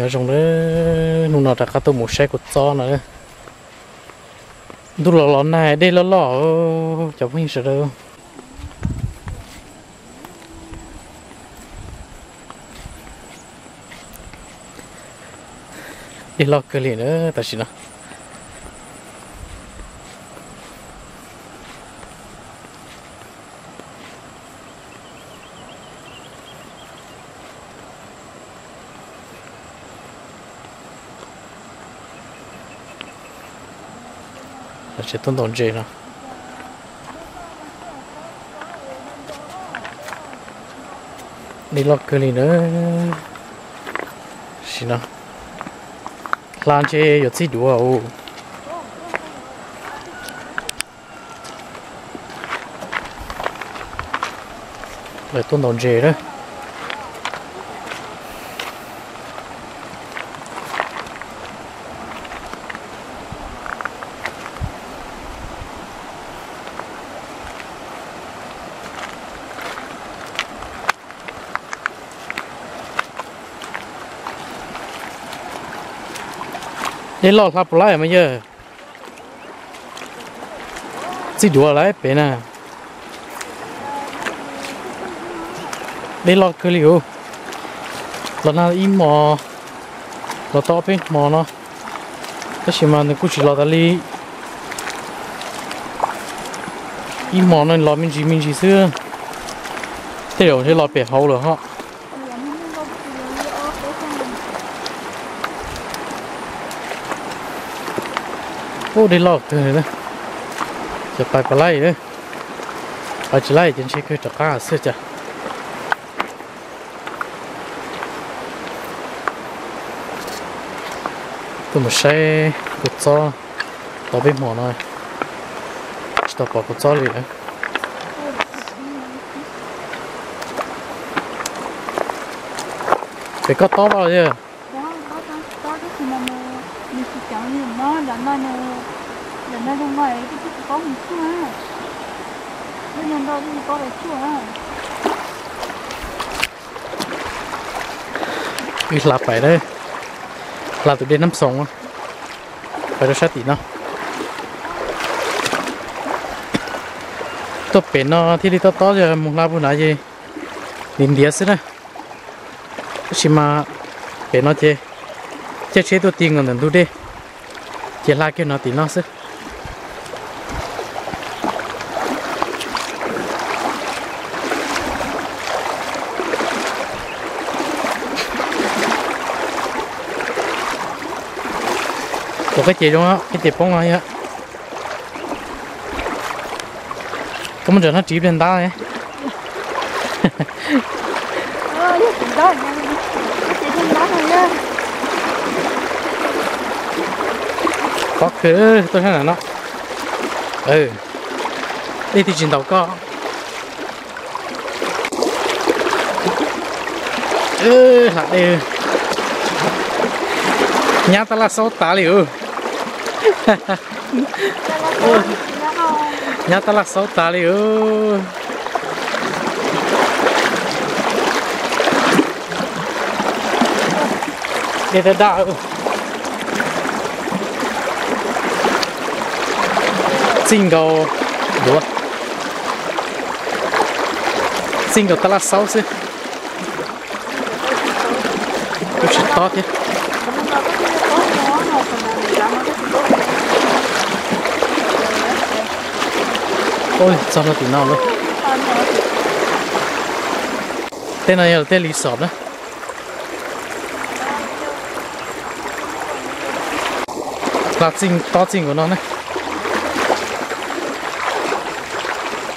Nyob zoo nawb, hnub no rov qab tuaj mus saib kua txob no. Ntuj los los nag dej loj loj, cov phooj ywg sawv daws. Dej loj kawg li na tam sim no. Tsev tuaj ntaus ntses no. Dej loj kawg li na. Sim no hla ntshe yuav txij duav. Lawv tuaj ntaus ntses na. Dej loj hla puas laib mas yawg? Txij duav lawm pem na. Dej loj kawg li os. Los nag ib hmos, los tau ob peb hmos no, tab sis mas nws kuj tsis los tas li. Ib hmos no los me ntsis me ntsis xwb, tej zaum ntshe los pem hauv lawm ho. Ub, dej loj kawg na. Ces pais puas laib, pais tsis laib ces ntshe kawg rov qab xwb cas. Tuaj mus saib kua txob tau peb hmo no, tsis tau pom kua txob li lawm. Pem koj tob vaj los yog? Wb hla pais na, hla tus dej Nab Xoos, pais rau sab tim no. Tuaj pem no thiaj li tob tob, yog mus hla puag nrad ces ntiav ntiav xwb na. Tab sis mas pem no ces caij tsheb tuaj ti nkaus ntawm ntug dej, ces hla kiag no tim no xwb. Ua koj ces zoo, koj ces poob no yog. Koj muab ntsaws no ris pliag ntab. Pob kawg tuaj sab nram no. Dej twb tsis ntaus koj. Hla dej, nyab tab laj xaub tas li os. Nyab tab laj xaub tas li os. Dej daj daj. Txij nkaus duav, txij nkaus tab laj xaub xwb. Kuj tsis tob thiab. Ua txog rau tim no lawm. Tej no yog tej resort na. Hla txij tob txij nkaus no na.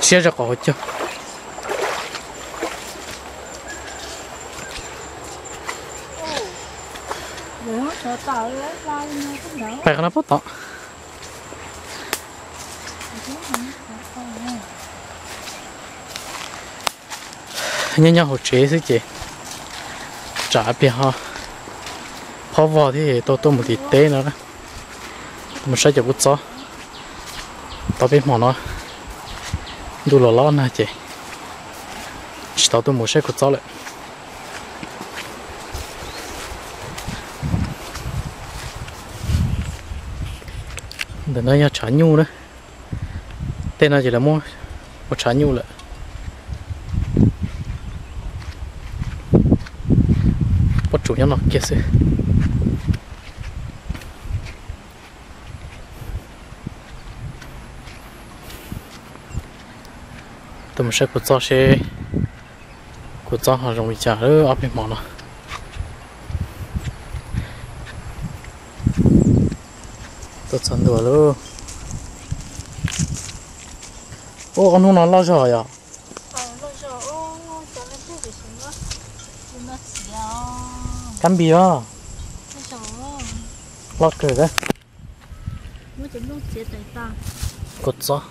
Siab zog qhov hauv caug. Pais qhov no puag tod. Nyob nyob hauv tsev xwb ces tsam pliag ho phob vog thiab tau tuaj mus tim teb no, mus saib cov kua txob. Tau peb hmo no ntuj los los nag ces tsis tau tuaj mus saib kua txob lawm. Ntawm no yog tshav nyuj na. Tej no ces lawv muab ua tshav nyuj lawm. Pob tsuas nyob no kiag xwb. Tuaj mus saib kua txob seb kua txob ho zoo li cas ob peb hmo no. Tuaj txog ntua lauj. Ub, ob hnub no loj zog yom. Kab npis os. Loj kawg. Kua txob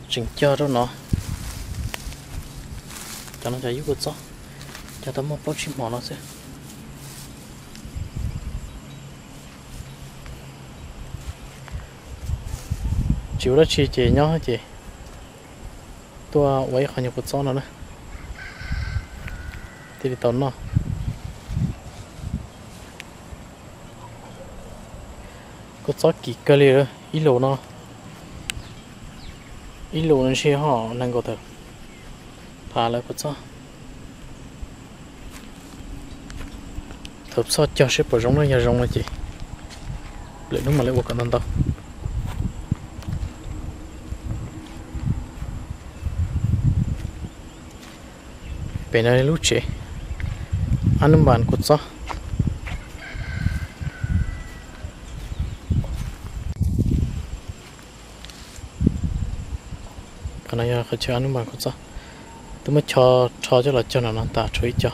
tseem cog rau no. Cov no cov yub kua txob, cog tau muaj plaub tsib hmo no xwb. Tsis ua dab tsi ces nyob ces tuaj ua ib qho nyuag kua txob no na, thiaj li tau noj. Kua txob kim kawg li, ib lus no, ib lus no ntshe ho nees nkaum tawm phav lawm kua txob. Thaum txog cog seb puas zoo na, yog zoo no ces lwm hnub mam li ua kom ntau ntau. Pem no lub tsev, ab nub npas kua txob. Qhov no yog qhov chaw ab nub npas kua txob. Twb muab cho rho coj los cog no no tas tshuav ib co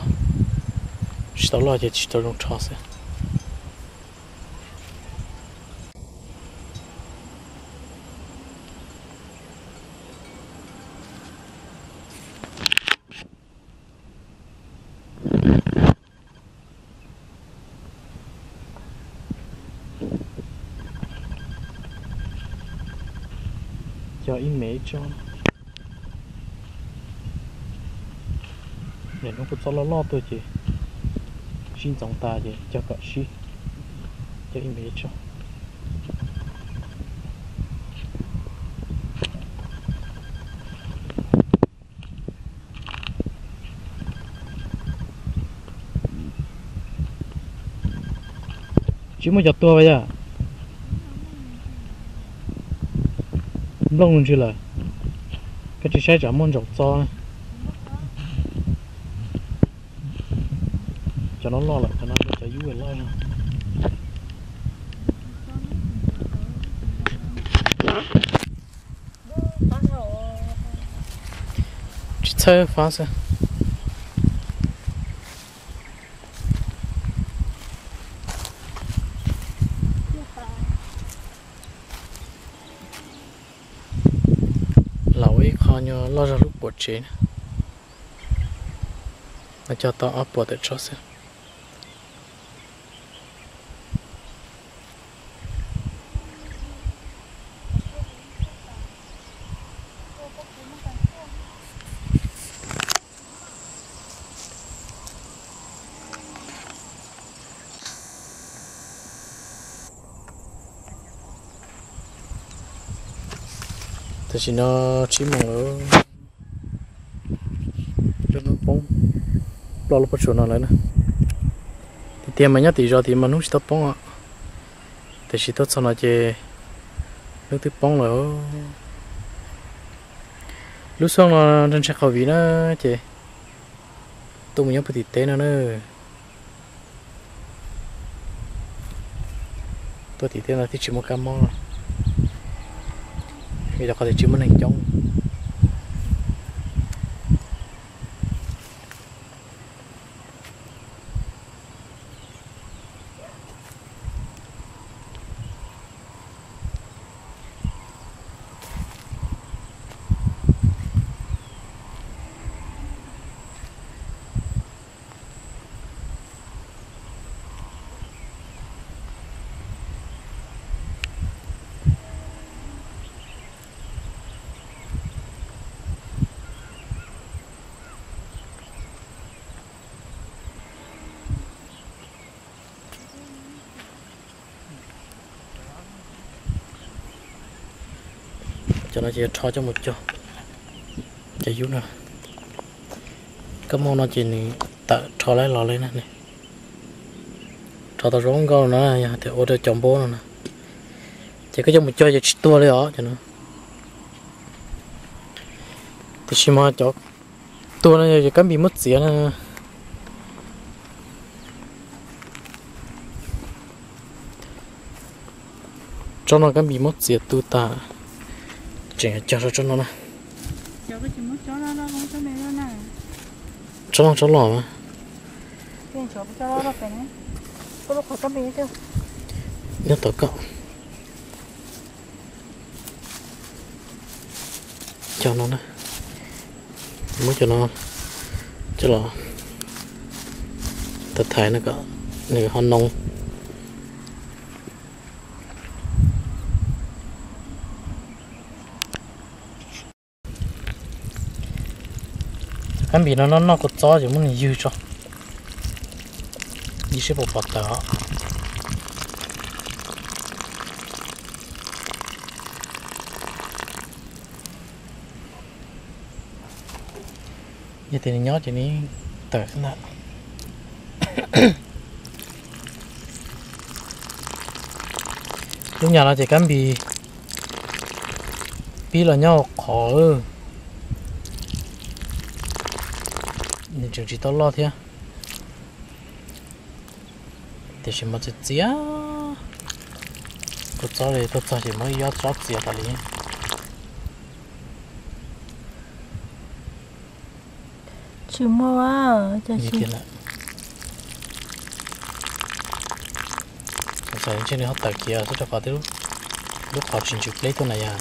tsis tau loj ces tsis tau zoo rho xwb. Cog ib mev ib tsob. Niaj hnub kua txob loj loj tuaj ces sib ntxoov tas ces cog kom sib, cog ib mev ib tsob. Tsis muaj cov tuag yom? Nplooj ntsws lawm. Koj tsis saib tsam muaj ntsaum txo. Cov no loj lawm, cov no cov yub loj no. Tsis txhawb fab xwb. Los ua ib qho nyuag loj zog lub puas tsev na. Cog tau ob puas tawm tsob xwb. Tam sim no tsib moos lawm, lub hnub poob, ploj lub pob tsuas no lawm na. Tiag tiag mas nyob tim zos tim mas hnub tsis tau poob os, tiam sis tuaj txog no ces hnub twb poob lawm. Lub xyoo no ntshe ntshe qhov viv na, ces tuaj mus nyob puag tim teb no na. Tuaj tim teb no thiaj tsis muaj kab mob, vim rau qhov tias tsis muaj neeg coob. Cov no ces rho coj mus cog cov yub no. Kab mob no ces nws tawm rho laib los li na. Rho tau zoo nkauj no na, yog tias ua rau cov npab no na, ces koj coj mus cog ces tsis tuag li os cov no. Tiam sis mas cov tuag no yog kab npis muab txiav na. Tsob no kab npis muab txiav tu tag, tseem cog rau tsob no na. Tsob no tsob loj mas. Nyob tom koj. Cov no na, muab cov no coj los thaiv thaiv no kom nws ho noo. Kab npis no noj noj kua txob ces muab nws ywg tso, ywg seb puas pom tawm os. Yog tias nws nyob ces nws tawm xwb ntag. Lub nyam no ces kab npis pib los nyob hauv qhov, nws tseem tsis tau loj thiab. Tiam sis mas txias txias, kua txob li tuaj txog ces muab ib ob tsob txiav tas li. Tsis muaj. Txog ntshe nws ho tawm kiag xwb rau qhov twb lub qhov tsis ntsws pleb tuaj na yog.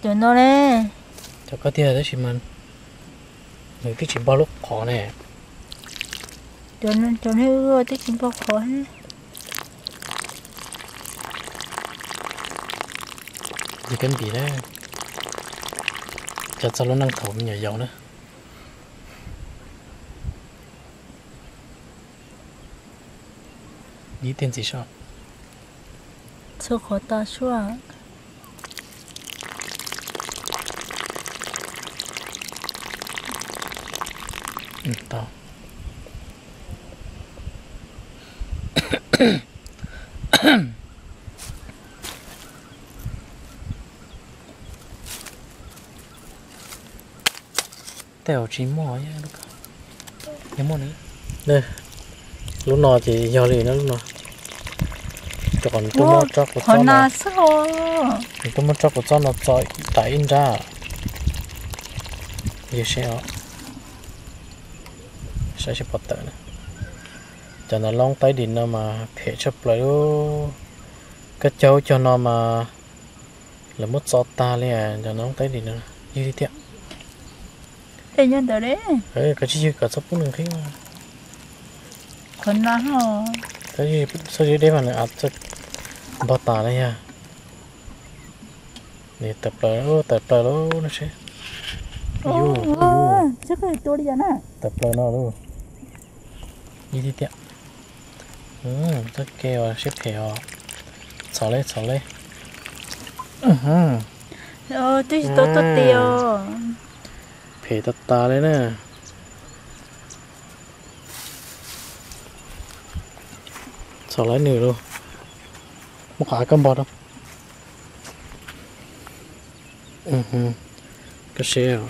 Cov no ne, cov koj tiag tab sis mas nws twb tsis npog lub qhov ne. Cov no twb tsis npog qhov. Yog kab npis na, cog txog lub neej thaum me nyuam yaus na. Ib tiag ntxim soj. Txhua qhov tas suaj. Tej zaum tsis muaj, muaj. Lub no ces yog li na lub no. Rau qhov nws tuaj muab tsob kua txob no, nws tuaj muab tsob kua txob no txo tas ib nrab. Yog seb os, saib seb puas tawm na. Cov no loob taib dim no mas phem tshaj plaws lub. Koj cog ub cog no mas lawv muab txo tag li. Cov no loob taib dim no ywg li tiag. Koj tsis ywg kom txhob pub nws nqhis. Txhob ywg deb mas nws av npog tas na yog. Nws tawm plaws, tawm plaws lawm no seb. Tawm plaws no lauj. Ywg li tiag. Txoj kev uas siab phem os. Txhom li, txhom li. Twb tsis tau tuaj ti os. Phem tas tas li na. Txhom li nws lauj. Muab qhov av koj npog rau. Koj seb,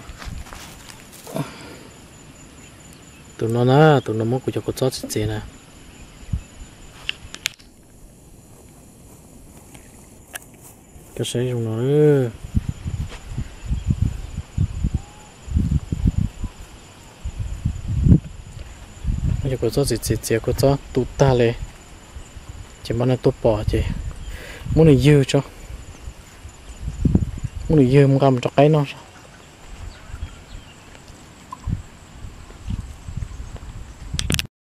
tus no na, tus no muab kuv cov kua txob txiav txiav na. Koj saib zoo no. Muab cov kua txob txiav txiav txiav, kua txob tu tag li, ces mam nws tuaj pom ces muab nws ywg tso, muab nws ywg mus nqa mus rau qaib noj.